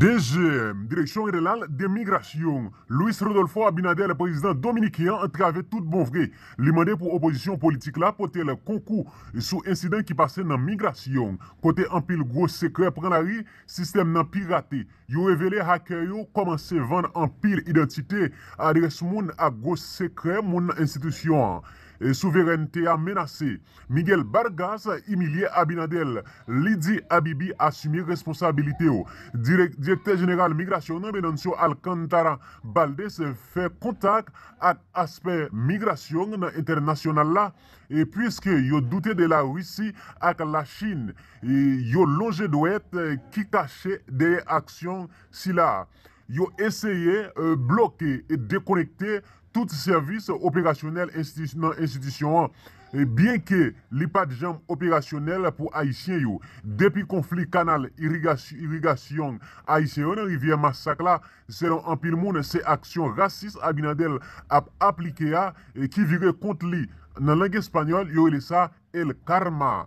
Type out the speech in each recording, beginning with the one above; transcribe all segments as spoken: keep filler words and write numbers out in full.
D G M, Direksyon Jeneral de Migrasyon, Luis Rodolfo Abinader, prezidan dominiken an, antrave tout bon vre. Li mande pou opozisyon politik la pote l konkou sou ensidan ki pase nan migrasyon, kote anpil gwo sekrè pran lari, sistèm nan pirate. Yo revele hakè yo kòmanse vann anpil idantite, adrès moun ak gwo sekrè moun nan enstitisyon an. E souverènte a menase. Miguel Vargas imilye Abinader, li di Abibi asime responsabilite w. Dirèk-, Direktè Jeneral Migrasyon nan, Venancio Alcántara Valdés, fè kontak ak aspè migrasyon nan entènasyonal la, e puiske yo doute de Larisi ak Lachin, e yo lonje dwèt, e, ki kache dèyè aksyon sila. Yo eseye, e, bloke e dekonekte tout sèvis operasyonèl enstiti-, nan enstitisyon an, e byenke li pa t janm operasyonèl pou Ayisyen yo. Depi konfli kanal irigasy-, irigasyon ayisyen yo nan rivyè Masak la, selon anpil moun, se aksyon rasis Abinader ap aplike a, e ki vire kont li. Nan lang espanyòl, yo rele sa El Karma.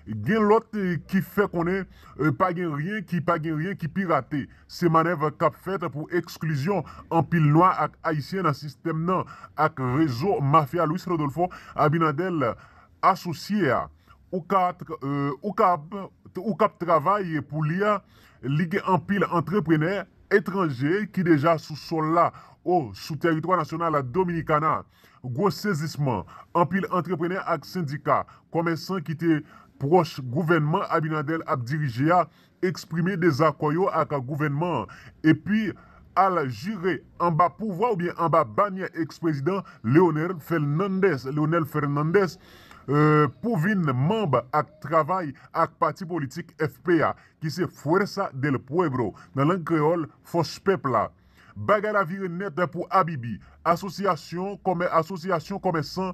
Gen lòt, eh, ki fè konnen, eh, pa gen ryen ki, pa gen ryen ki pirate. Se manèv k ap fèt pou eksklizyon anpil nwa ak ayisyen nan sistèm nan ak rezo mafya Luis Rodolfo Abinader asosye a. Ou ka tr-, eh, ou ka, ou k ap travay pou li a, li gen anpil antreprenè etranje ki deja sou sòl la o sou tèritwa nasyonal Dominikana. Gwo sezisman, anpil antreprenè ak sendika, kòmèsan ki te pwòch gouvènman Abinader ap dirije a eksprime dezakò yo ak gouvènman an, epi al jire anba pouvwa oubyen anba banyè eksprezidan Leonel Fernandez, Leonel Fernandez, eh, pou vin manm ak travay ak pati politik F P A, ki se Fuerza del Pueblo, nan lang kreyòl, Fòs Pèp la. Bagay la vire nèt pou Abibi. Asosyasyon kòmè-, asosyasyon kòmèsan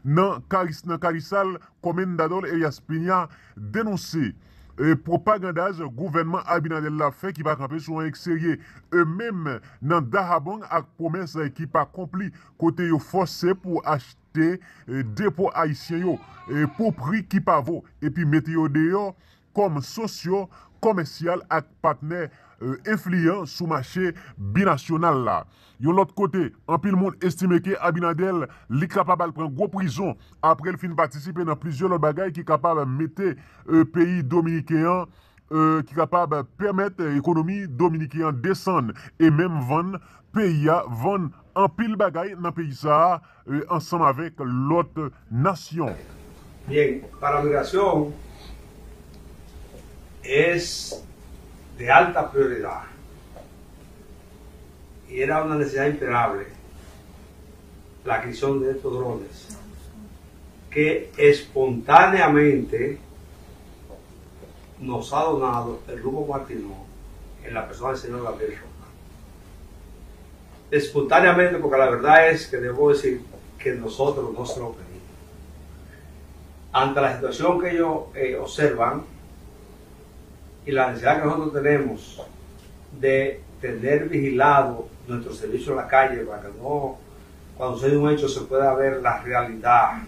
nan Karis-, nan Karisal, Comendador Elias Peña, denonse, eh, pwopagandaj gouvènman Abinader la fè ki pa kanpe sou anyen k serye. E menm nan Dahabong ak pwomès, eh, ki pa konpli, kote yo fòse pou achte, eh, depo ayisyen yo, eh, pou pri ki pa vo, epi mete yo deyò kòm sosyo, kòmèsyal ak patnè, eh, enfliyan sou mache binasyonal la. Yon lòt kote, anpil moun estime ke Abinader, li kapab al pran gwo prizon apre l fin patisipe nan plizyè lòt bagay ki kapab mete, eh, peyi dominiken an, eh, ki kapab pèmèt, eh, ekonomi dominiken an desann e menm vann peyi a, vann anpil bagay nan peyi sa a, eh, ansanm avèk lòt nasyon. Bien, para migración es de alta prioridad y era una necesidad imperable la adquisición de estos drones que espontáneamente nos ha donado el grupo Martineau en la persona del señor Gabriel Roca. Espontáneamente, porque la verdad es que debo decir que nosotros no se lo pedimos. Ante la situación que ellos, eh, observan y la necesidad que nosotros tenemos de tener vigilado nuestro servicio en la calle para que no, cuando sucede un hecho, se pueda ver la realidad,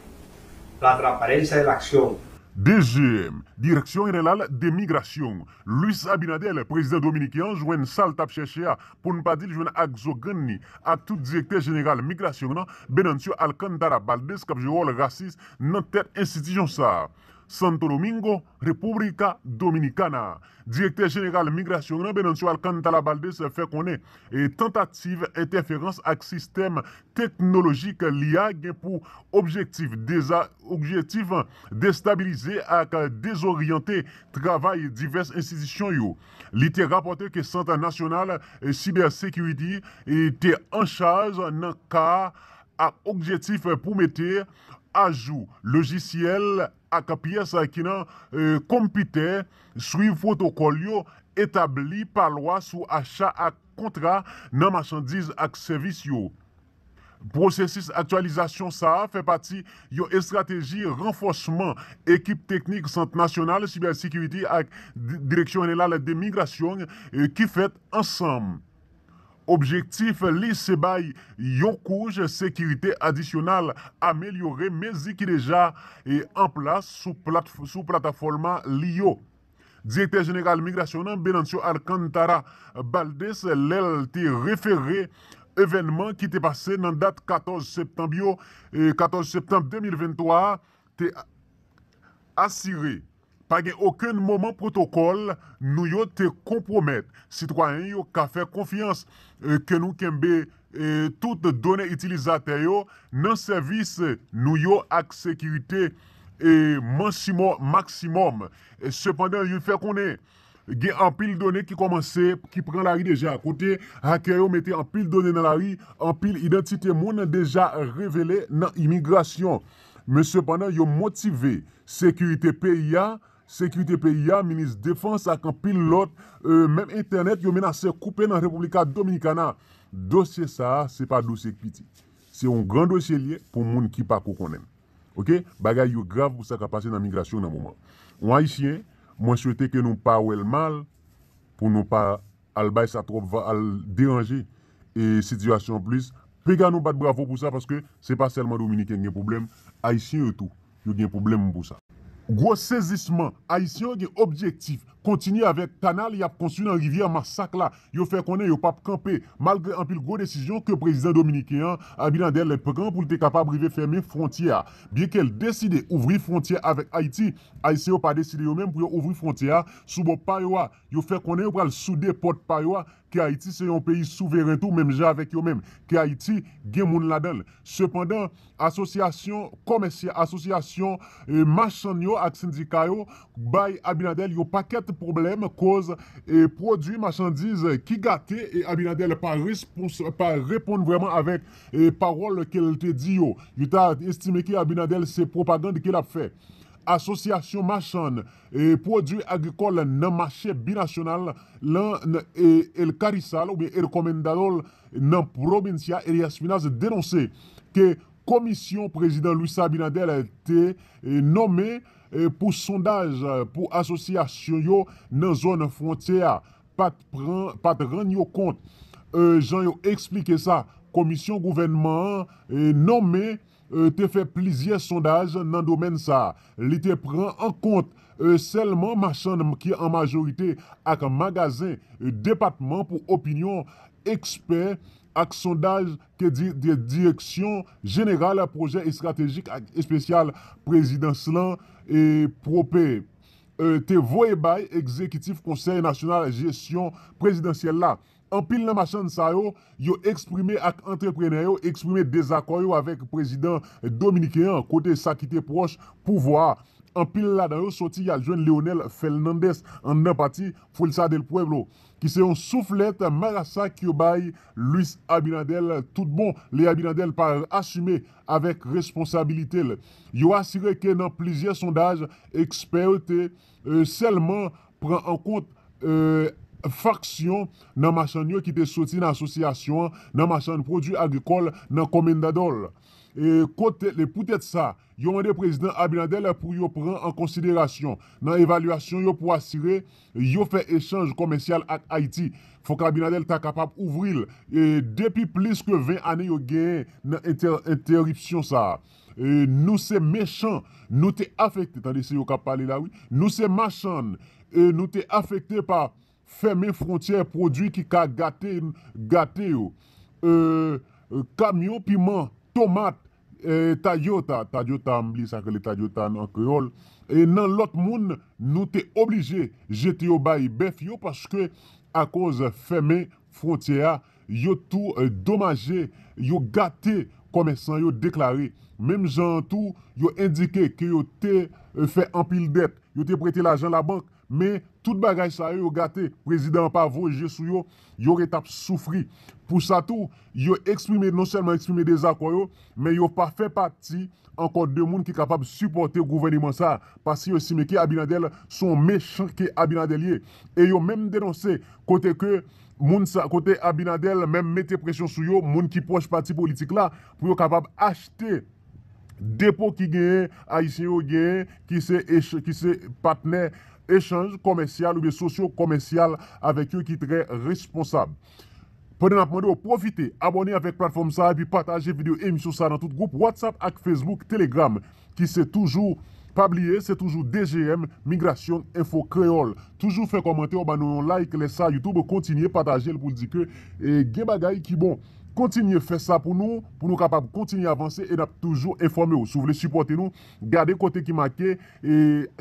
la transparencia de la acción. D G M, Direksyon Jeneral de Migrasyon, Luis Abinader, prezidan dominiken an, jwenn sa l t ap chèche a, pou n pa di l jwenn ak zo grenn li, ak tout direktè jeneral migrasyon an, Venancio Alcántara Valdés, k ap jwe wòl rasis nan tèt enstitisyon sa a. Santo Domingo, República Dominicana. Direktè jeneral migrasyon an, Venancio Alcántara Valdés, fè konnen, e, tantativ entèferans ak sistèm teknolojik li a gen pou objektif deza-, objektif destabilize ak dezoryante travay divès enstitisyon yo. Li te rapòte ke Sant Nasyonal, e, Cybersecurity, e, te an chaj nan ka ak objektif pou mete ajou lojisyèl ak pyès ki nan, e, konpitè, swiv pwotokòl yo etabli pa lwa sou acha ak kontra nan machandiz ak sèvis yo. Pwosesis aktyalizasyon sa a fè pati yon estrateji ranfòsman ekip teknik Sant Nasyonal Cybersecurity ak Di-, Direksyon Jeneral de Migrasyon, e, ki fèt ansanm. Objektif li se bay yon kouch sekirite adisyonal, amelyore mezi ki deja, e, an plas sou plat-, sou platafòm li yo. Direktè Jeneral Migrasyon an, Venancio Alcántara Valdés, lè l te refere evènman ki te pase nan dat katòz septanm yo, e katòz septanm de mil venntwa a, te asire pa gen okenn moman pwotokòl nou yo te konpwomèt. Sitwayen yo ka fè konfyans, e, ke nou kenbe, e, tout done itilizatè yo nan sèvis nou yo ak sekirite, e, mansimò-, maksimòm. E, sepandan, yo fè konnen gen anpil done ki kòmanse, ki pran lari deja, kote hakè yo mete anpil done nan lari, anpil idantite moun deja revele nan imigrasyon. Men sepandan, yo motive sekirite peyi a, sekirite peyi a, minis defans ak anpil lòt, e, menm entènèt yo menase koupe nan República Dominicana. Dosye sa a, se pa dosye k piti. Se yon gran dosye l ye pou moun ki pako konnen l. Oke? Bagay yo grav pou sa k ap pase nan migrasyon nan moman. Yon Ayisyen, mwen swete ke nou pa wè l mal, pou nou pa al bay sa twòp va-, al deranje, e, sitiyasyon an plis. Piga nou bat bravo pou sa, paske se pa sèlman Dominiken gen pwoblèm, Ayisyen yo tou, yo gen pwoblèm pou sa. Gwo sezisman, Ayisyen yo gen objektif kontinye avèk kanal y ap konstwi nan rivyè Masak la. Yo fè konnen yo p ap kanpe, malgre anpil gwo desizyon ke prezidan dominiken an, Abinader, pran pou l te kapab rive fèmen fwontyè a. Byenke l deside ouvri fwontyè avèk Ayiti, Ayisyen yo pa deside yo menm pou yo ouvri fwontyè a sou bò pa yo a. Yo fè konnen yo pral soude pòt pa yo a, ke Ayiti se yon peyi souveren tou, menm jan avèk yo menm, ke Ayiti gen moun ladan l. Sepandan, asosyasyon kòmèsya-, asosyasyon, e, machann yo ak sendika yo bay Abinader yon pakèt pwoblèm, koz, e, pwodui machandiz ki gate, e Abinader pa respons-, pa reponn vrèman avèk, e, pawòl ke l te di yo. Yo ta estime ke Abinader se pwopagann ke l ap fè. Asosyasyon machann, e, pwodui agrikòl nan mache binasyonal lan, e, El Carrizal oubyen El Comendador nan Provincia Elías Piñas denonse ke komisyon prezidan Luis Abinader te, e, nonmen, e, pou sondaj, e, pou asosyasyon yo nan zòn fwontyè a pa t pran, pa t rann yo kont, e, jan yo eksplike sa. Komisyon gouvènman an, e, nonmen, e, te fè plizyè sondaj nan domèn sa a. Li te pran an kont, e, sèlman machann ki an majorite ak magazen, e, depatman pou opinyon, ekspè ak sondaj ke di-, di-, Direksyon Jeneral Pwojè Estratejik ak Espesyal Prezidans lan, e, pwope, e, te voye bay egzekitif Konsèy Nasyonal Jesyon Prezidansyèl la. Anpil nan machann sa yo, yo eksprime ak antreprenè yo, eksprime dezakò yo avèk prezidan dominiken an, kote sa ki te pwòch pouvwa a. Anpil ladan yo soti y al jwenn Leonel Fernandez anndan pati Fuerza del Pueblo, ki se yon souflèt marasa ke yo bay Luis Abinader tout bon, lè Abinader pa asime avèk responsabilite l. Yo asire ke nan plizyè sondaj, ekspè yo te, e, sèlman pran an kont, e, faksyon nan machann yo ki te soti nan asosyasyon an, nan machann pwodui agrikòl nan Comendador. E, kote, e, poutèt sa, yo mande prezidan Abinader pou yo pran an konsiderasyon nan evalyasyon yo pou asire yo fè echanj kòmèsyal ak Ayiti. Fòk Abinader ta kapab ouvri l, e, depi plis ke ven ane yo genyen nan entè-, entèripsyon sa a. E, nou se mechan, nou te afekte, tande se yo k ap pale la wi, nou se machann, e, nou te afekte pa fèmen fwontyè pwodui ki ka gate, gate yo. E, kamyon piman, tomat, e, Toyota, Toyota, m bliye sa k rele Toyota an kreyòl, e nan lòt moun, nou te oblije jete yo bay bèf yo paske akoz fèmen fwontyè a, yo tou, e, domaje, yo gate kòmèsan yo deklare. Menm jan an tou, yo endike ke yo te, e, fè anpil dèt, yo te prete lajan labank, men tout bagay sa yo, yo gate. Prezidan an pa voye je sou yo, yo ret ap soufri. Pou sa tou, yo eksprime, non sèlman eksprime dezakò yo, men yo pa fè pati ankò de moun ki kapab sipòte gouvèneman sa a, paske yo estime ke Abinader se yon mechan ke Abinader ye. E yo menm denonse kote ke moun sa, kote Abinader menm mete presyon sou yo, moun ki pwòch pati politik la, pou yo kapab achte depo ki genyen, Ayisyen yo genyen, ki se ech-, ki se patnè echanj kòmèsyal oubyen sosyo-kòmèsyal avèk yo ki trè responsab. Pandan n ap mande w pwofite abòne avèk platfòm sa a epi pataje videyo emisyon sa a nan tout gwoup WhatsApp ak Facebook, Telegram, ki se toujou Pa bliye, se toujou D G M, Migrasyon Enfo Kreyòl. Toujou fè kòmantè w, ban nou yon like, lè sa YouTube kontinye pataje l pou l di ke e, gen bagay ki bon. Kontinye fè sa pou nou, pou nou kapab kontinye avanse e n ap toujou enfòme w. Si w vle sipòte nou, gade kote ki make, e,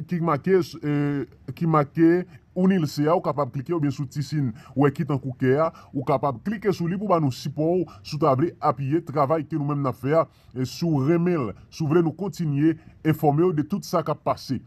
ki make, e, ki make Ounilse a, ou kapab klike, oubyen sou ti siy wè ki tankou kè a, ou kapab klike sou li pou ba nou sipò w, si w ta vle apiye travay ke nou menm n ap fè a, e si w renmen l, si w vle nou kontinye enfòme w de tout sa k ap pase.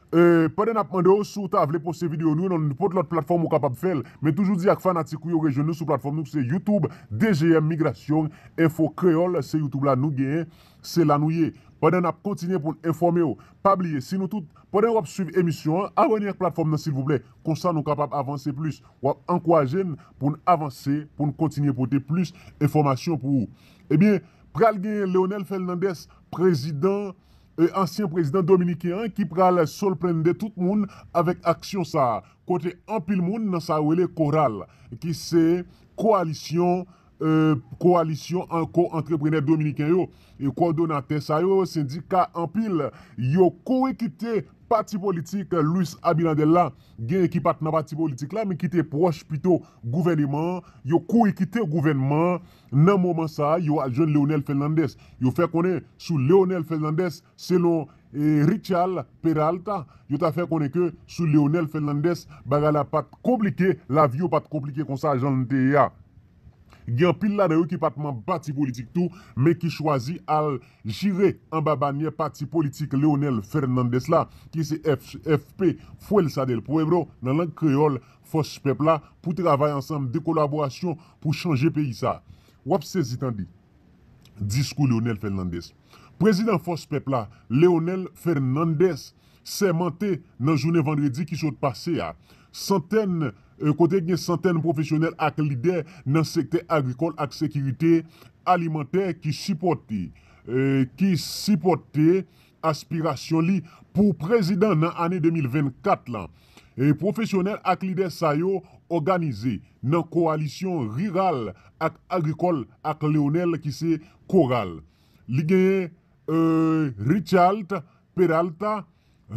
E, pandan n ap mande w si w ta vle poste videyo nou nan nenpòt lòt platfòm ou kapab fè l, men toujou di ak fanatik ou yo rejwenn nou sou platfòm nou ki se YouTube, D G M Migrasyon Enfo Kreyòl, se YouTube la nou genyen, se la nou ye. Pandan n ap kontinye pou n enfòme w, pa bliye, si nou tout, pandan w ap swiv emisyon an, abòne ak platfòm nan silvouplè, konsa nou kapab avanse plis. W ap ankouraje n pou n avanse, pou n kontinye pote plis enfòmasyon pou ou. Ebyen, pral genyen Leonel Fernandez, prezidan e, ansyen prezidan dominiken an ki pral solprende tout moun avèk aksyon sa a, kote anpil moun nan sa yo rele koral, ki se kowalisyon, e, kowalisyon anko antreprenè dominiken yo, e kowòdonatè sa yo, sendika anpil, yo kouri kite pati politik Luis Abinader la, gen ki pa t nan pati politik la, men ki te pwòch pito gouvèneman an, yo kouri kite gouvènman an nan moman sa a, yo al jwenn Leonel Fernandez. Yo fè konnen sou Leonel Fernandez, selon e, Richard Peralta, yo ta fè konnen ke sou Leonel Fernandez, bagay la pa t konplike, lavi yo pa t konplike konsa jan l te ye a. Gen anpil ladan yo ki pa t manm pati politik tou, men ki chwazi al jire anba banyè pati politik Leonel Fernandez la, ki se F F P, Fuerza del Pueblo, nan lang kreyòl, Fòs Pèp la, pou travay ansanm de kolaborasyon pou chanje peyi sa. W ap sezi tande diskou Leonel Fernandez. Prezidan Fòs Pèp la, Leonel Fernandez, sèmante nan jounen vandredi ki sot pase a. Santèn, e, kote gen santèn pwofesyonèl ak lidè nan sektè agrikòl ak sekirite alimantè ki sipòte, e, ki sipòte aspirasyon li pou prezidan nan ane de mil vennkat lan. E pwofesyonèl ak lidè sa yo òganize nan kowalisyon riral ak agrikòl ak Leonel ki se koral. Li genyen, e, Richard Peralta,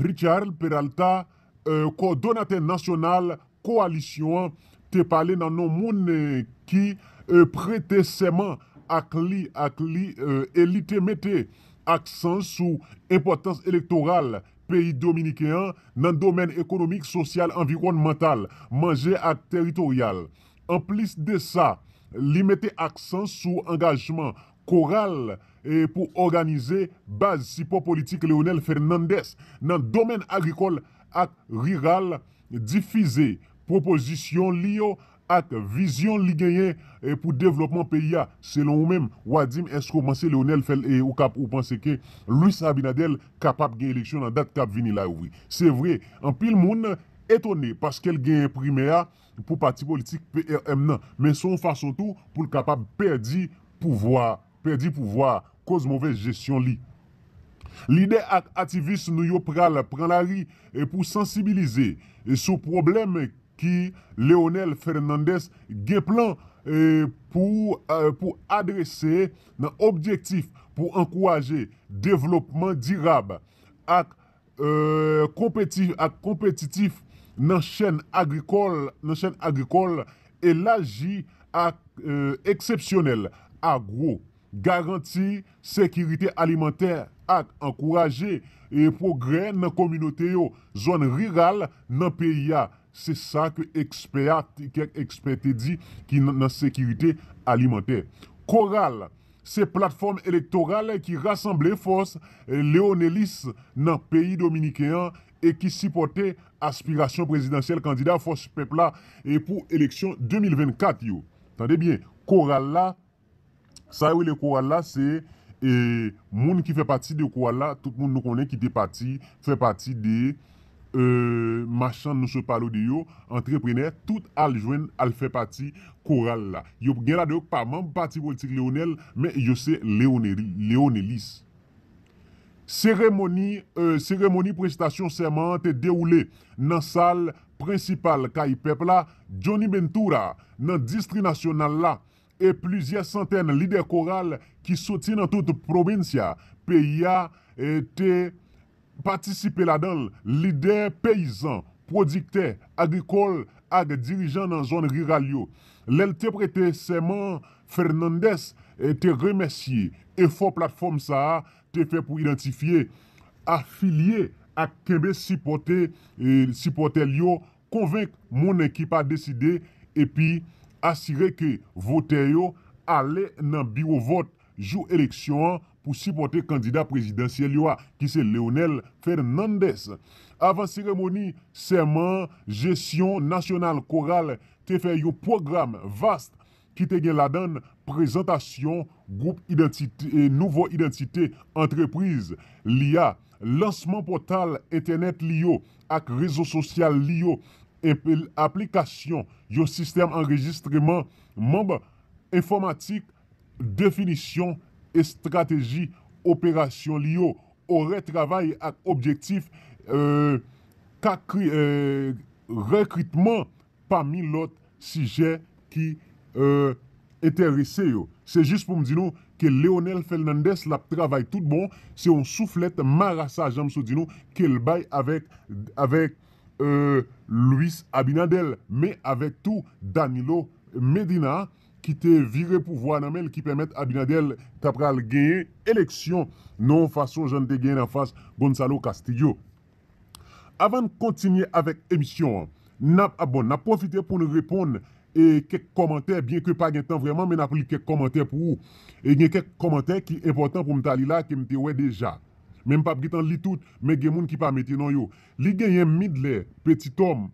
Richard Peralta, e, kòdonatè nasyonal kowalisyon an, te pale nan non moun, e, ki, e, prete sèman ak li, ak li, e, e li te mete aksan sou enpòtans elektoral peyi dominiken an nan domèn ekonomik, sosyal, anviwònmantal, manje ak teritoryal. Anplis de sa, li mete aksan sou angajman koral, e, pou òganize baz sipò politik Leonel Fernandez nan domèn agrikòl ak riral, difize pwopozisyon li yo ak vizyon li genyen, e, pou devlòpman peyi a. Selon ou menm, w a di m èske w panse Leonel fè l, e, ou kap-, ou panse ke Luis Abinader kapab gen eleksyon nan dat k ap vini la yo vre? Se vre, anpil moun etone paske l genyen primè a pou pati politik P R M nan, men se yon fason tou pou l kapab pèdi pouvwa, pèdi pouvwa koz movèz jesyon li. Lidè ak ativis nou yo pral pran lari, e, pou sansibilize, e, sou pwoblèm ki Leonel Fernandez gen plan, e, pou, e, pou adrese nan objektif pou ankouraje devlopman dirab ak, e, konpeti-, ak konpetitif nan chèn agrikòl, nan chèn agrikòl elaji ak, e, eksepsyonèl agwo, garanti sekirite alimantè ak ankouraje, e, pwogrè nan kominote yo, zòn riral nan peyi a. Se sa ke ekspè a, kèk ekspè te di ki nan, nan sekirite alimantè. Koral, se platfòm elektoral ki rasanble fòs, e, leonelis nan peyi dominiken an e ki sipòte aspirasyon prezidansyèl kandida Fòs Pèp la, e, pou eleksyon de mil vennkat yo. Tande byen, koral la, sa yo rele koral la, se, e, moun ki fè pati de koral la, tout moun nou konnen ki te pati, fè pati de, e, machann nou sot pale w de yo, antreprenè, tout al jwenn, al fè pati koral la. Yo gen ladan yo k pa manm pati politik Leonel, men yo se leoneli-, leonelis. Seremoni, e, seremoni prestasyon sèman an te dewoule nan sal prensipal kay pèp la, Johnny Ventura, nan distri nasyonal la, e plizyè santèn lidè koral ki soti nan tout pwovinsya peyi a, e, te patisipe ladan l, lidè peyizan, pwodiktè agrikòl ak dirijan nan zòn riral yo. Lè l te prete sèman, Fernandez, eh, te remèsye efò platfòm sa a te fè pou idantifye, afilye ak kenbe sipòte, eh, sipòtè l yo, konvenk moun ki pa deside, epi asire ke votè yo ale nan biwo vòt jou eleksyon an pou sipòte kandida prezidansyèl yo a, ki se Leonel Fernandez. Avan seremoni sèman an, jesyon nasyonal koral te fè yon pwogram vast ki te gen ladan l prezantasyon gwoup idantite, eh, nouvo idantite antrepriz li a, lansman pòtal entènèt li yo ak rezo sosyal li yo, enp-, aplikasyon yon sistèm anrejistreman manm enfòmatik, definisyon estrateji operasyon li yo, orè travay ak objektif, eh, ka kri-, eh, rekritman, pami lòt sijè ki, eh, enterese yo. Se jis pou m di nou ke Leonel Fernandez l ap travay tout bon, se yon souflèt marasa, jan m sot di nou, ke l bay avèk, avèk, eh, Luis Abinader, men avèk tou Danilo Medina, ki te vire pouvwa nan men l, ki pèmèt Abinader ta pral genyen eleksyon nan yon fason jan l te genyen l anfas Gonzalo Castillo. Avan n kontinye avèk emisyon an, n ap, ah, bon, n ap pwofite pou n reponn, e, kèk kòmantè, byenke pa gen tan vrèman, men n ap li kèk kòmantè pou ou. E gen kèk kòmantè ki enpòtan pou m ta li la, ke m te wè deja. Men m p ap gentan li tout, men gen moun ki pa mete non yo. Li genyen Midlè Petitòm,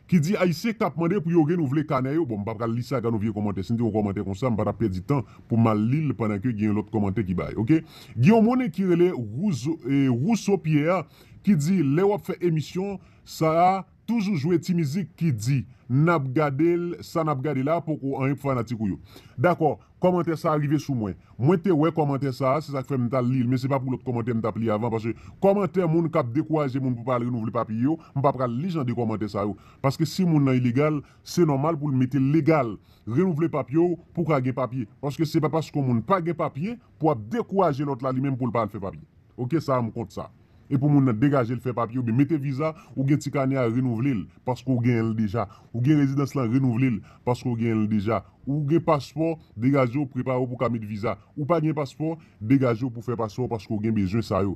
ki di Ayisyen k ap mande pou yo renouvle kanè yo. Bon, m pa pral li saga nou vye kòmantè. Si n te yon kòmantè konsa, m pa t ap pèdi tan pou m al li l pandan ke gen yon lòt kòmantè ki bay, oke? Gen yon moun ki rele Rouzo-, eh, Rousseau Pierre, ki di, lè w ap fè emisyon sa a, toujou jwe ti mizik ki di, n ap gade l, sa n ap gade la, poko anyen pou fanatik ou yo. Dakò, kòmantè sa a rive sou mwen. Mwen te wè kòmantè sa a, se sa k fè m t al li l, men se pa pou lòt kòmantè m t ap li avan, paske kòmantè moun k ap dekouraje moun pou pa al renouvle papye yo, m pa pral li jan de kòmantè sa yo. Paske si moun nan ilegal, se nòmal pou l mete l legal. Renouvle papye w pou w ka gen papye. Paske se pa paske yon moun pa gen papye pou w ap dekouraje lòt la li menm pou l pa al fè papye. Oke, sa a m kont sa. E pou moun nan degaje l fè papye oubyen mete viza, ou gen ti kanè a, renouvle l paske w genyen l deja. Ou gen rezidans lan, renouvle l paske w genyen l deja. Ou gen paspò, degaje w, prepare w pou w ka met viza. Ou pa gen paspò, degaje w pou w fè paspò paske w gen bezwen sa yo.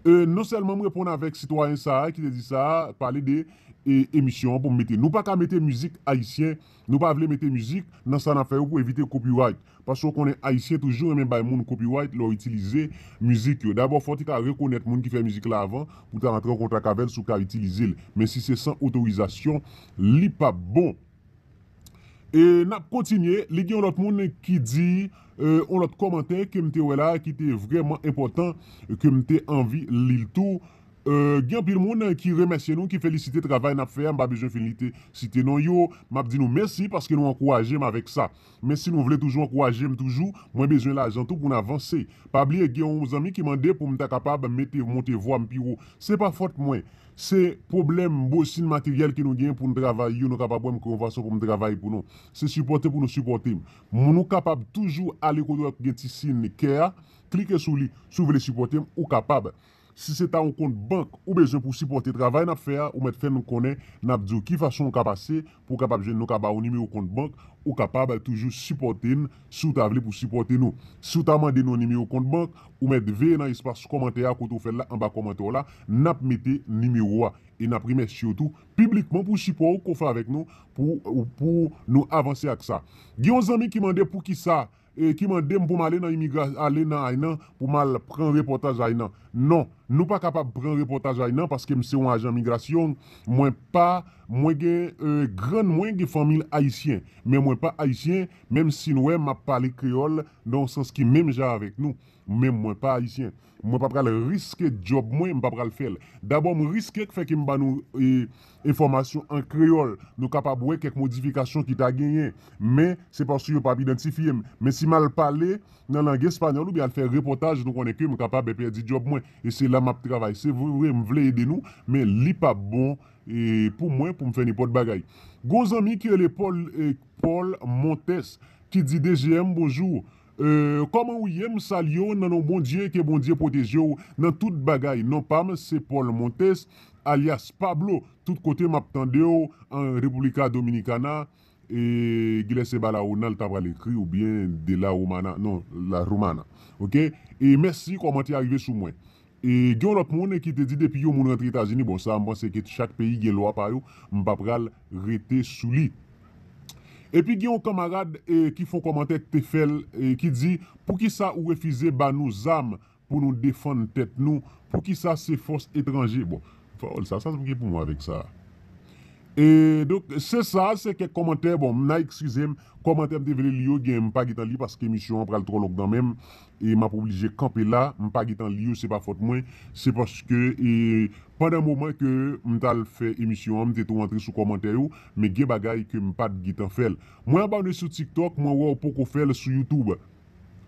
E, non sèlman m reponn avèk sitwayen sa a ki te di sa a, pale de, e, emisyon an pou m mete. Nou pa ka mete mizik ayisyen, nou pa vle mete mizik nan sa n ap fè yo pou evite copyright. Paske w konnen Ayisyen toujou renmen bay moun copyright lè w itilize mizik yo. Dabò, fò w te ka rekonèt moun ki fè mizik la avan pou w ta rantre an kontak avè l si w ka itilize l. Men si se san otorizasyon, li p ap bon. E n ap kontinye, li gen yon lòt moun ki di, e, yon lòt kòmantè ke m te wè la, ki te vrèman enpòtan, ke m te anvi li l tou. E, gen anpil moun ki remèsye nou, ki felisite travay n ap fè a. M pa bezwen felisite, site non yo. M ap di nou mèsi paske nou ankouraje m avèk sa. Men si nou vle toujou ankouraje m toujou, mwen bezwen lajan tou pou n avanse. Pa bliye, gen yon zanmi ki mande pou m ta kapab mete, monte vwa m pi wo. Se pa fòt mwen. Se pwoblèm bosin materyèl ke nou genyen pou n travay yo, nou kapab wè m kreye yon fason pou m travay pou nou. Se sipòte pou nou sipòte m. Moun ou kapab toujou ale kote w gen ti siy kè a, klike sou li. Si w vle sipòte m, ou kapab. Si se ta yon kont bank ou bezwen pou sipòte travay n ap fè a, ou mèt fè n konnen, n ap di w ki fason w ka pase pou w kapab jwenn nou, ka ba w nimewo kont bank, ou kapab toujou sipòte n si w ta vle pou sipòte nou. Si w ta mande nou nimewo kont bank, ou mèt veye nan espas kòmantè a kote w fè l la, anba kòmantè w la, n ap mete nimewo a. E n ap remèsye w tou piblikman pou sipò w ke w fè avèk nou, pou, pou nou avanse ak sa. Gen yon zanmi ki mande poukisa, e, ki mande m pou m ale nan imigra-, ale nan aynan pou m al pran repòtaj aynan. Non, nou pa kapab pran repòtaj aynan paske m se yon ajan migrasyon. Mwen pa, mwen gen, e, grann mwen gen fanmi l ayisyen, men mwen pa ayisyen, menm si n wè m ap pale kreyòl nan yon sans ki menm jan avèk nou. Men mwen pa ayisyen. Mwen pa pral riske djòb mwen, m pa pral fè l. Dabò, m riske k fè ke m ba nou, e, enfòmasyon an kreyòl. Nou kapab wè kèk modifikasyon ki ta genyen. Men, se paske yo p ap idantifye m. Men si m al pale nan lang espanyòl oubyen al fè repòtaj, nou konnen ke m kapab pèdi djòb mwen. E se la m ap travay. Se vre, vre, m vle ede nou, men li p ap bon, e, pou mwen, pou m fè nenpòt bagay. Gon zanmi ki rele Paul, e, Paul Montes, ki di, D G M, bonjou. Euh, kòman ou ye? M salye w nan non Bondye, ke Bondye pwoteje w nan tout bagay. Non pa m se Paul Montes, alyas Pablo. Tout kote m ap tande w an República Dominicana, e gilè se Balaona l ta pral ekri oubyen de la Romana, non, la Romana. Oke? E mèsi, kòmantè a rive sou mwen. E gen yon lòt moun ki te di depi yon moun rantre Etazini, bon, sa m panse ke chak peyi gen lwa pa yo, m pa pral rete sou li. Epi gen yon kanmarad e ki fè yon kòmantè ki te fè l, e ki di, poukisa ou refize ba nou zam pou nou defann tèt nou? Poukisa se fòs etranje? Bon, pawòl sa, sa ki pou mwen avèk sa? E donk, se sa, se kèk kòmantè. Bon, m nan eskize m, kòmantè m te vle li yo, gen m pa gentan li paske emisyon an pral twò long nan men m. E m ap oblije kanpe la, m pa gentan li yo, se pa fòt mwen. Se paske, e, pandan moman ke m t al fè emisyon an, m te tou antre sou kòmantè yo, men gen bagay ke m pa t gentan fè l. Mwen abòne sou TikTok, mwen wè w poko fè l sou YouTube.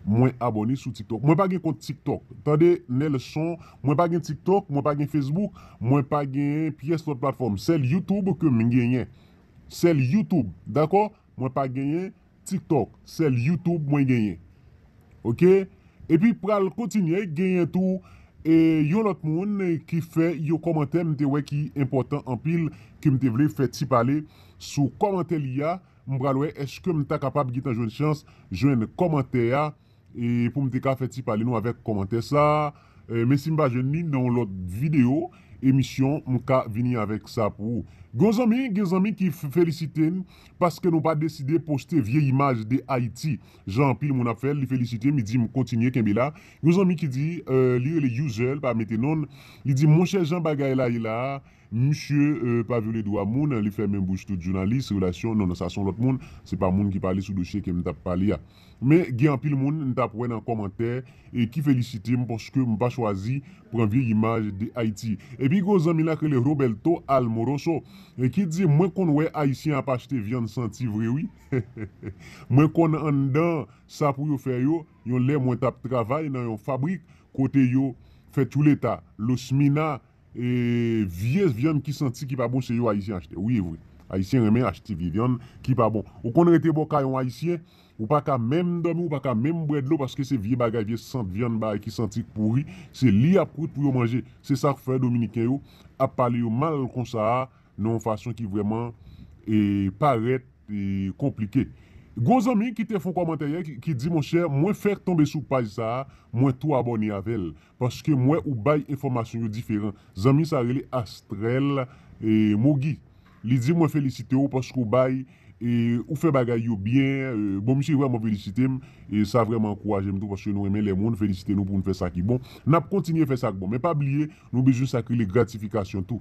Mwen abòne sou TikTok. Mwen pa gen kont TikTok. Tande, Nelson, mwen pa gen TikTok, mwen pa gen Facebook, mwen pa gen pyès lòt platfòm. Sèl YouTube ke m genyen. Sèl YouTube, dakò? Mwen pa genyen TikTok. Sèl YouTube mwen genyen. Oke? Epi pral kontinye, genyen tou, e, yon lòt moun ki fè yon kòmantè m te wè ki enpòtan anpil, ke m te vle fè ti pale sou kòmantè li a. M pral wè èske m ta kapab gentan jwenn chans jwenn kòmantè a, e pou m te ka fè ti pale nou avèk kòmantè sa a. E, men si m pa jwenn li nan yon lòt videyo, emisyon, m ka vini avèk sa pou ou. Gen zanmi, gen zanmi ki f- felisite m paske nou pa deside poste vye imaj de Ayiti. Jan anpil moun ap fè l, li felisite m, li di m kontinye kenbe la. Yon zanmi ki di, e, li rele User, li pa mete non l, li di, monchè, jan bagay la ye la a, misye, e, pa vyole dwa moun, li fèmen bouch tout jounalis, relasyon, non, non, sa se yon lòt moun, se pa moun ki pale sou dosye ke m t ap pale a. Men gen anpil moun m t ap wè nan kòmantè e ki felisite m paske m pa chwazi pran vye imaj de Ayiti. Epi gwo zanmi la k rele Roberto Almoroso, e ki di, mwen konn wè Ayisyen ap achte vyann santi vre wi. Mwen konn anndan sa pou yo fè yo, yon lè mwen t ap travay nan yon fabrik kote yo fè chuleta, losmina, e vye vyann ki santi ki pa bon, se yo Ayisyen achte. Wi, e vre. Ayisyen renmen achte vye vyann ki pa bon. Ou konn rete bò kay yon Ayisyen, ou pa ka menm dòmi, ou pa ka menm bwè dlo paske se vye bagay, vye sant vyann, bagay ki santi k pouri, se li y ap kwit pou yo manje. Se sa k fè Dominiken yo ap pale yo mal konsa a, nan yon fason ki vrèman, e, parèt, e, konplike. Gwo zanmi ki te fè yon kòmantè yè ki, ki di, monchè, mwen fèk tonbe sou paj sa a, mwen tou abòne avè l. Paske m wè ou bay enfòmasyon yo diferan. Zanmi sa rele Astrel, e, Mogi. Li di, mwen felisite w paske w bay, e, ou fè bagay yo byen. E, bon, misye vrèman felisite m. E sa vrèman ankouraje m tou paske nou renmen lè moun felisite nou pou n fè sa ki bon. N ap kontinye fè sa k bon. Men pa bliye, nou bezwen sa k rele gratifikasyon tou.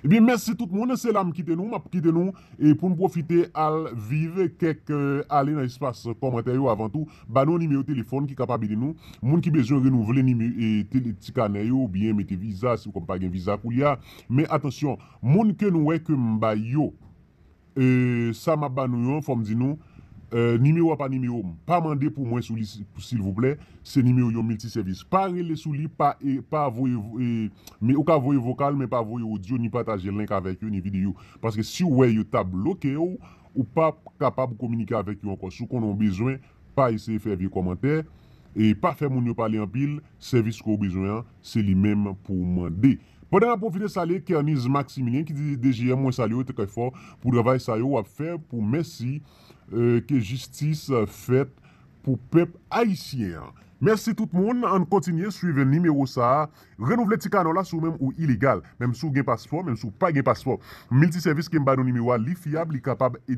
Ebyen, mèsi tout moun. Se la m kite nou. M ap kite nou e pou n pwofite al viv kèk, e, ale nan espas kòmantè yo avan tou. Ba nou nimewo telefòn ki kapab ede nou. Moun ki bezwen renouvle nime, e, tele, ti kanè yo, oubyen mete viza, si w pa gen viza koulye a. Men atansyon, moun ke nou wè ke m bay yo, e, sa m ap ba nou yo, fò m di nou, e, nimewo a pa nimewo m. Pa mande pou mwen sou li, si, silvouplè. Se nimewo yon miltisèvis. Pa rele sou li, pa, e, pa voye, e, men ou ka voye vokal, men pa voye odyo, ni pataje link avèk yo, ni videyo. Paske si w wè yo ta bloke w, ou p ap kapab kominike avèk yo ankò. Si w konnen w bezwen, pa eseye fè vye kòmantè, e pa fè moun yo pale anpil, sèvis ke w bezwen an, se li menm pou w mande. Pandan n ap pwofite salye Kerniz Maximilien ki di, D G M, mwen salye w trè fò pou travay sa yo w ap fè pou mèsi, e, ke jistis fèt pou pèp ayisyen an. Mèsi tout moun, ann kontinye swiv nimewo sa a. Renouvle ti kanò la si w menm ou ilegal. Menm si w gen paspò, menm si w pa gen paspò. Miltisèvis ke m ba nou nimewo a, li fyab, li kapab ede.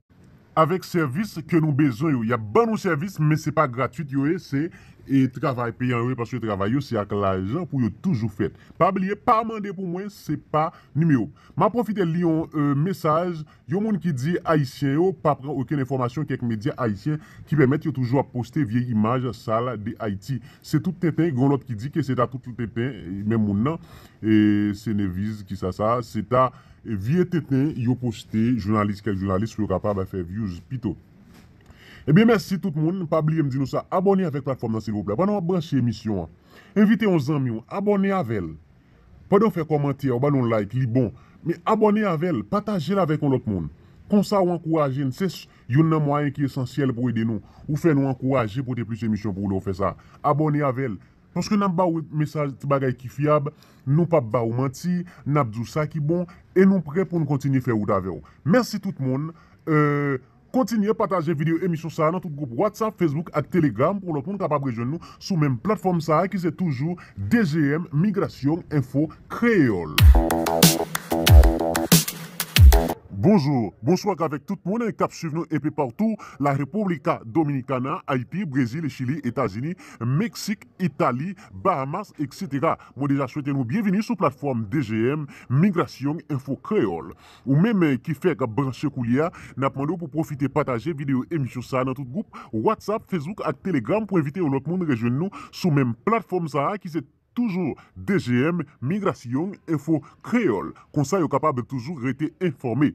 Avèk sèvis ke nou bezwen yo. Y ap ban nou sèvis, men se pa gratwit yo ye, se, e, travay peyan yo ye, paske travay yo se ak lajan pou yo toujou fèt. Pa bliye, pa mande pou mwen, se pa nimewo m. M ap pwofite li yon, e, mesaj, yon moun ki di Ayisyen yo pa pran okenn enfòmasyon kèk medya ayisyen ki pèmèt yo toujou ap poste vye imaj sal de Ayiti. Se tout tenten, gen yon lòt ki di ke se ta tout tenten, e, menm moun nan, e, se Neviz ki sa sa, se ta vye tenten yo poste, jounalis, kèk jounalis pou yo kapab fè views pito. Ebyen, mèsi tout moun. Pa bliye m di nou sa, abòne avèk platfòm nan silvouplè. Pandan w ap branche emisyon an, envite yon zanmi w, abòne avè l. Pandan w fè kòmantè, w ban nou like, li bon. Men abòne avè l, pataje l avèk yon lòt moun. Konsa w ankouraje n. Se s- youn nan mwayen ki esansyèl pou ede nou. Ou fè nou ankouraje pote plis emisyon pou ou lè w fè sa. Abòne avè l. Paske n ap ba w mesaj, ti bagay ki fyab, nou p ap ba w manti, n ap di w sa ki bon, e nou prè pou n kontinye fè wout avè w. Mèsi tout moun. Euh, kontinye pataje videyo emisyon sa a nan tout gwoup WhatsApp, Facebook ak Telegram pou lòt moun kapab rejwenn nou sou menm platfòm sa a ki se toujou D G M Migrasyon Enfo Kreyòl. Bonjou, bonswa avèk tout moun k ap swiv nou enpe patou, la República Dominicana, Ayiti, Brezil, Chili, Etazini, Meksik, Itali, Bahamas, et cetera. Mwen deja swete nou byenvini sou platfòm D G M Migrasyon Enfo Kreyòl. Ou menm ki fèk branche koulye a, n ap mande w pou pwofite pataje videyo emisyon sa a nan tout gwoup WhatsApp, Facebook ak Telegram pou envite yon lòt moun rejwenn nou sou menm platfòm sa a ki se toujou D G M Migrasyon Enfo Kreyòl. Konsa yo kapab toujou rete enfòme.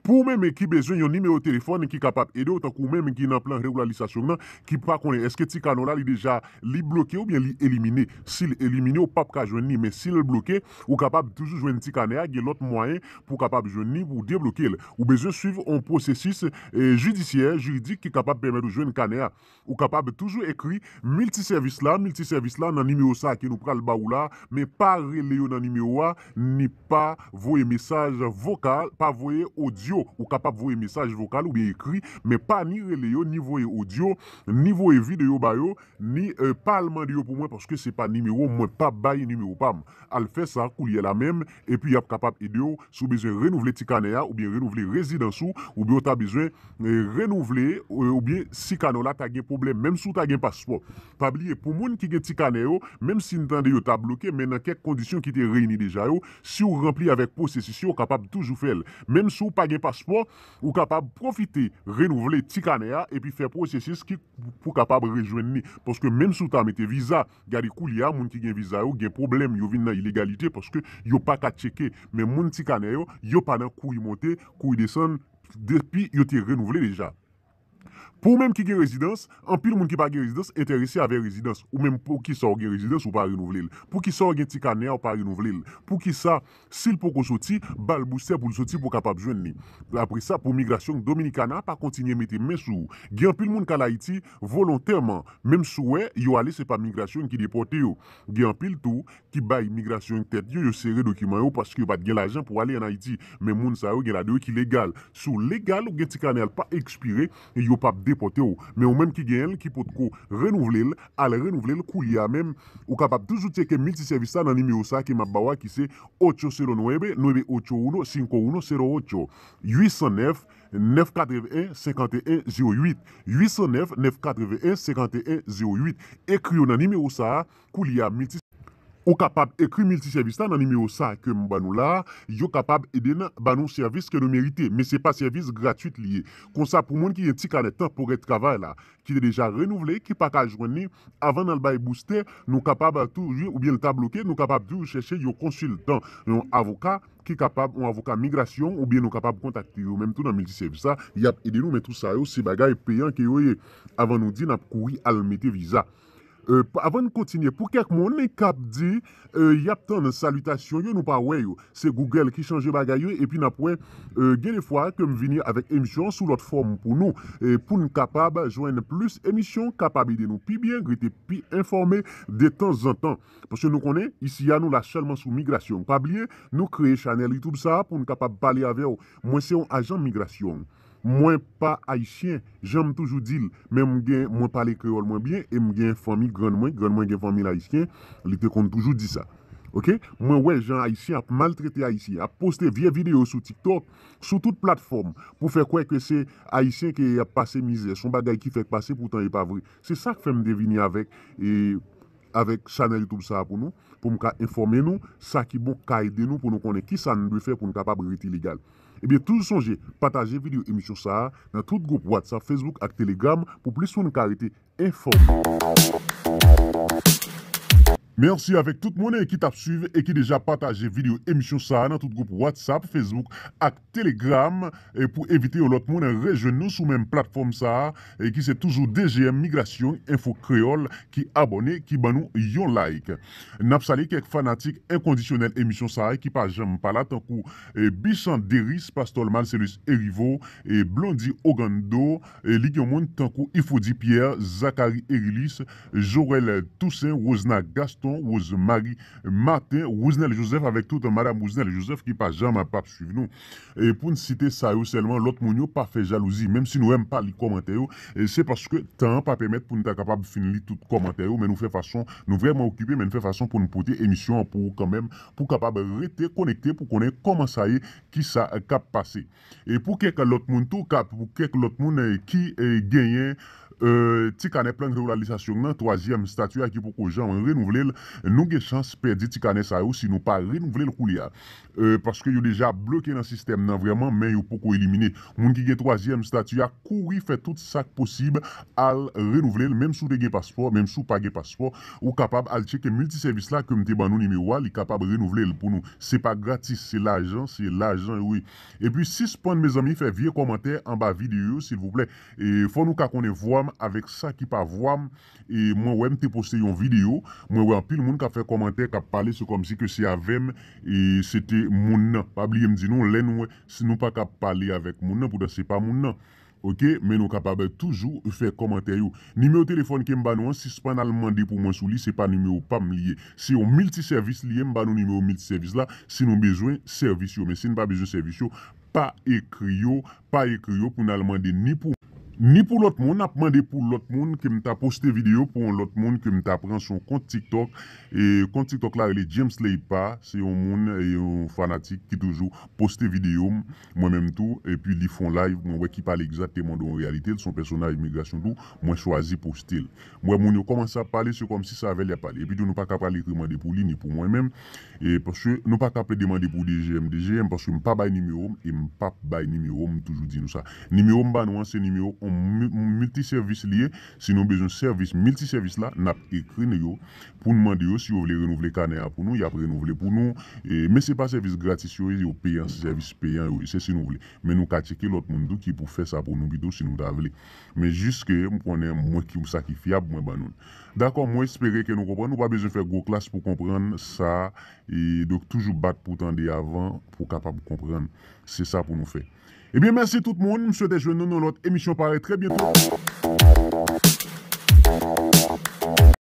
Pou ou menm ki bezwen yon nimewo telefòn ki kapab ede w, tankou ou menm ki nan plan regilalizasyon nan, ki pa konnen èske ti kanal la li deja li bloke oubyen li elimine. Si l elimine, ou p ap ka jwenn li, men si l bloke, ou kapab toujou jwenn ti kanè a, gen lòt mwayen pou w kapab jwenn li, pou w debloke l. Ou bezwen swiv yon pwosesis, eh, jidisyè, jiridik ki kapab pèmèt ou jwenn kanè a. Ou kapab toujou ekri miltisèvis la, miltisèvis la nan nimewo sa a ke nou pral ba ou la, men pa rele yo nan nimewo a, ni pa voye mesaj vokal, pa voye odyo. Ou kapab voye mesaj vokal oubyen ekri, men pa ni rele yo, ni voye odyo, ni voye videyo ba yo, ni, eh, pa al mande yo pou mwen, paske se pa nimewo m, mwen pa bay nimewo pa m. Al fè sa koulye a la menm, epi y ap kapab ede w si w bezwen renouvle ti kanè a, oubyen renouvle rezidans ou, oubyen w ta bezwen, eh, renouvle, eh, oubyen si kanè w la ta gen pwoblèm, menm si w ta gen paspò. Pa bliye, pou moun ki gen ti kanè yo, menm si n tande yo ta bloke, men nan kèk kondisyon ki te reyini deja yo, si w ranpli avèk pwosesis yo, w kapab toujou fè l. Menm si w pa gen paspò, ou kapab pwofite renouvle ti kanè a, epi fè pwosesis ki pou kapab rejwenn li. Paske menm si w ta mete viza, gade koulye a, moun ki gen viza yo gen pwoblèm, yo vin nan ilegalite paske yo pa ka tcheke. Men moun ti kanè yo, yo pa nan kouri monte, kouri desann, depi yo te renouvle deja. Pou ou menm ki gen rezidans, anpil moun ki pa gen rezidans enterese avè rezidans. Ou menm, poukisa w gen rezidans, ou pa renouvle l? Poukisa w gen ti kanè a, ou pa renouvle l? Poukisa, si l poko soti, ba l boustè pou l soti pou w kapab jwenn li? Apre sa, pou migrasyon Dominikana pa kontinye mete men sou ou. Gen anpil moun k al Ayiti volontèman, menm si w wè yo ale, se pa migrasyon ki depòte yo. Gen anpil tou ki bay migrasyon tèt yo, yo sere dokiman yo paske yo pa t gen lajan pou ale ann Ayiti. Men moun sa yo gen ladan yo ki legal. Si w legal, ou gen ti kanè a, l pa ekspire, yo p ap depòte w. Men ou menm ki genyen l, ki potko renouvle l, al renouvle l koulye a menm. Ou kapab toujou tcheke miltisèvis la nan nimewo sa a ke m ap ba w a, ki se ocho cero nueve, nueve ocho uno, cinco uno cero ocho. Uit san nèf, nèf katreven, senkanteyen zewo uit. Uit san nèf, nèf katreven, senkanteyen zewo uit. Ekri yo nan nimewo sa a, koulye a milti Ou kapab ekri miltisèvis la nan nimewo sa a ke m ban nou la a, yo kapab ede n ban nou sèvis ke nou merite, men se pa sèvis gratwit li ye. Konsa, pou moun ki gen ti kanè tanporè travay la, ki te deja renouvle, ki pa ka jwenn li, avan n al bay boustè, nou kapab toujou, oubyen l ta bloke, nou kapab toujou chèche yon konsiltan, yon avoka, ki kapab, yon avoka migrasyon, oubyen nou kapab kontakte yo menm tou nan miltisèvis la, y ap ede nou, men tou sa yo, se bagay peyan ke yo ye. Avan nou di, n ap kouri al mete viza. Euh, avan n kontinye, pou kèk moun k ap di, euh, y ap tann salitasyon yo, nou pa wè yo. Se Google ki chanje bagay yo, epi n ap wè, euh, gen de fwa ke m vini avèk emisyon sou lòt fòm pou nou, e pou n kapab jwenn plis emisyon, kapab ede nou pi byen, rete pi enfòme detanzantan. Paske nou konnen, isi a nou la sèlman sou migrasyon. Pa bliye, nou kreye chanèl YouTube sa a pou n kapab pale avè w. Mwen se yon ajan migrasyon. Mwen pa ayisyen, jan m toujou di l, men m gen, mwen pale kreyòl mwen byen e m gen fanmi grann mwen, grann mwen gen fanmi l ayisyen, li te konn toujou di sa. Oke? Mwen wè jan ayisyen ap maltrete ayisyen, ap poste vye videyo sou TikTok, sou tout platfòm, pou fè kwè ke se ayisyen ke y ap pase mizè, se yon bagay ki fèk pase, poutan e pa vre. Se sa k fè m te vini avèk, e, avèk chanèl YouTube sa a pou nou, pou m ka enfòme nou, sa ki bon, ka ede nou pou nou konnen kisa n dwe fè pou n kapab rete legal. Ebyen, toujou sonje, pataje videyo emisyon sa a nan tout gwoup WhatsApp, Facebook ak Telegram pou plis moun ka rete enfòme. Mèsi avèk tout moun ki t ap swiv e ki deja pataje videyo emisyon sa a nan tout gwoup WhatsApp, Facebook ak Telegram. E pou envite yon lòt moun rejwenn nou sou menm platfòm sa a, e ki se toujou D G M Migrasyon Enfo Kreyòl, ki abòne, ki ban nou yon like. N ap salye kèk fanatik enkondisyonèl emisyon sa a ki pa janm pa la, tankou e Bichan Deris, Pastòl Marcellus Erivo, e Blondy Ogando, e li gen moun tankou Ifodi Pierre, Zacharie Erilis, Joël Toussaint, Rosna Gaston, Rosemary Martin, Rousenel Joseph avèk tout Madam Rousenel Joseph ki pa janm ap ap swiv nou. E pou n site sa yo sèlman, lòt moun yo pa fè jalouzi. Menm si nou wè m pa li kòmantè yo, e se paske tan an pa pèmèt pou n ta kapab fin li tout kòmantè yo, men nou fè fason, nou vrèman okipe, men nou fè fason pou n pote emisyon an pou ou kanmenm, pou w kapab rete konekte, pou konnen kòman sa ye, ki sa k ap pase. E pou kèk lòt moun tou, ka, pou kèk lòt moun, eh, ki, eh, genyen, eh, ti kanè plan regilarizasyon'y nan, twazyèm stati a ki poko janm renouvle l, nou gen chans pèdi ti kanè sa yo si nou pa renouvle l koulye a. Eh, paske yo deja bloke nan sistèm nan vrèman, men yo poko elimine. Moun ki gen twazyèm stati a, kouri fè tout sa k posib, al renouvle l, menm si w te gen paspò, menm si w pa gen paspò, ou kapab al tcheke miltisèvis la ke m te ban nou nimewo a, li kapab renouvle l pou nou. Se pa gratis, se lajan, se lajan, wi. Epi sispann, mezanmi, fè vye kòmantè anba videyo yo, silvouplè. E fò nou ka konnen vwa m avèk sa ki pa vwa m. E mwen wè m te poste yon videyo, mwen wè anpil moun k ap fè kòmantè, k ap pale, se kòmsi ke se avè m, e se te moun nan. Pa bliye m di nou, lè nou wè, si nou pa ka pale avèk moun nan, poutan se pa moun nan. Oke, men nou kapab toujou fè kòmantè yo. Nimewo telefòn ke m ba nou an, sispann al mande pou mwen sou li, se pa nimewo pa m li ye. Se yon miltisèvis li ye, m ba nou nimewo miltisèvis la, si nou bezwen sèvis yo. Men si n pa bezwen sèvis yo, pa ekri yo, pa ekri yo pou n al mande ni pou, ni pou lòt moun, n ap mande pou lòt moun ke m ta poste videyo pou yon lòt moun ke m ta pran sou yon kont TikTok. E kont TikTok la rele James Leipa, se yon moun, e yon fanatik ki toujou poste videyo m, mwen menm tou, epi li fè yon live, mwen wè ki pale egzakteman de yon reyalite, l se yon pèsonaj migrasyon tou, mwen chwazi poste l. Mwen wè moun yo kòmanse ap pale, se kòmsi se avè l y ap pale. Epi tou nou pa ka pral ekri mande pou li, ni pou mwen menm. E paske nou pa ka plede mande pou D G M, D G M, paske m pa bay nimewo m e m p ap bay nimewo m, m toujou di nou sa. Nimewo m ba nou an, se nimewo yon mi-, miltisèvis li ye. Si nou bezwen sèvis miltisèvis la, n ap ekri nou yo pou n mande yo si yo vle renouvle kanè a pou nou, y ap renouvle pou nou. E, men se pa sèvis gratis yo ye, yo peyan, se sèvis peyan yo ye, se si nou vle. Men nou ka tcheke lòt moun tou ki pou fè sa pou nou pito si nou ta vle. Men jis ke m konnen mwen ki sa ki fyab, mwen ban nou l. Dakò, mwen espere ke nou konprann. Ou pa bezwen fè gwo klas pou konprann sa. E donk, toujou bat pou tande avan, pou w kapab konprann. Se sa pou nou fè. Ebyen, mèsi tout moun. M swete jwenn nou nan lòt emisyon parèy trè byento.